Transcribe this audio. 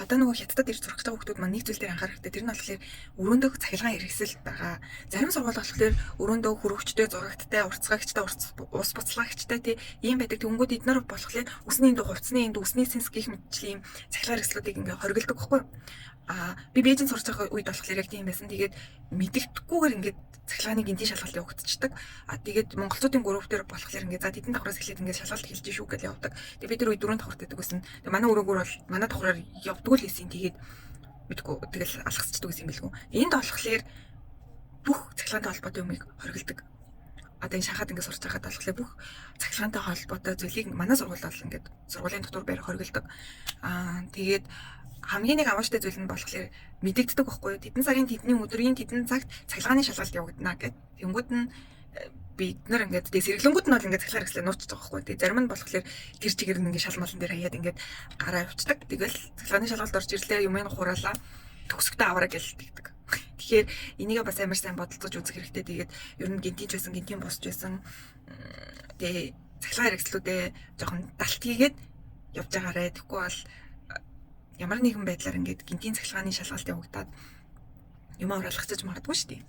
Одоо нөгөө Хятадд ирж сурах гэж байгаа хүмүүс маань нэг зүйл дээр анхаарах хэрэгтэй. Тэр нь болохоор өрөөндөх цахилгаан хэрэгсэл байгаа. Зарим сургууль болохоор өрөөндөө хөрөгчтэй, зурагттай, уртасгагчтай, ус буцлагчтай тий ийм байдаг. Тэнгүүд эднэр болохоор үсний энд, хувцсны энд, үсний сэнс гэх мэтчлийн ийм цахилгаан хэрэгслүүдийг ингээ хоригддаг байхгүй юу? А би Бээжинд сурч байгаа үед болохоор яг тийм байсан. Тэгээд мэдэгдэхгүйгээр ингээд цахилгааны гинтийн шалгалт явагдчихдаг. А тэгээд монголчуудын групп дээр болохоор ингээд за тэдэн давхраас эхлээд ингээд шалгалт эхэлж шүү гэж явдаг. Тэгээд би тэр үед дөрөв давхарт байдаг гэсэн. Тэгээд манай өрөөгөр бол манай давхраар явдггүй л байсан. Тэгээд мэдгүй тэгэл алгасчдаг гэсэн юм билгүү. Энд болохоор бүх цахилгаантай холбоотой юмыг хоригддаг. Одоо энэ шахаад ингээд сурч байхад болохоор бүх цахилгаантай холбоотой зүйлийг манай сургууль бол ингээд сургуулийн дотор байр хоригддаг. Аа тэгээд хамгийн нэг авааштай зүйл нь болохоор мэдэгддэг байхгүй юу? Тэдэн сарын тэдний өдрийн тэдэн цагт цахилгааны шалгалт явагдана гэд. Тэнгүүд нь бид нар ингээд тэгээ сэргэлэнгүүд нь бол ингээд цахилгаан хэрэгслээ нуучж байгаа байхгүй юу? Тэгээ зарим нь болохоор тэр чигээр нь ингээд шалмалан дээр хаяад ингээд гараа явцдаг. Тэгэл цахилгааны шалгалт орж ирлээ, юм хураалаа, төгсөختөө аваарай гэж тэгдэг. Тэгэхээр энийгээ бас амар сайн бодолцож үзэх хэрэгтэй. Тэгээд ер нь гинтийн ч байсан, гинтийн бусч байсан, тэгээ цахилгаан хэрэгслүүдээ жоохон далт хийгээд явж байгаарэ. Тэгэхгүй бол ямар нэгэн байдлаар ингээд гинтийн цахилгааны шалгалт явагдаад юм ураалгачж магадгүй шүү дээ.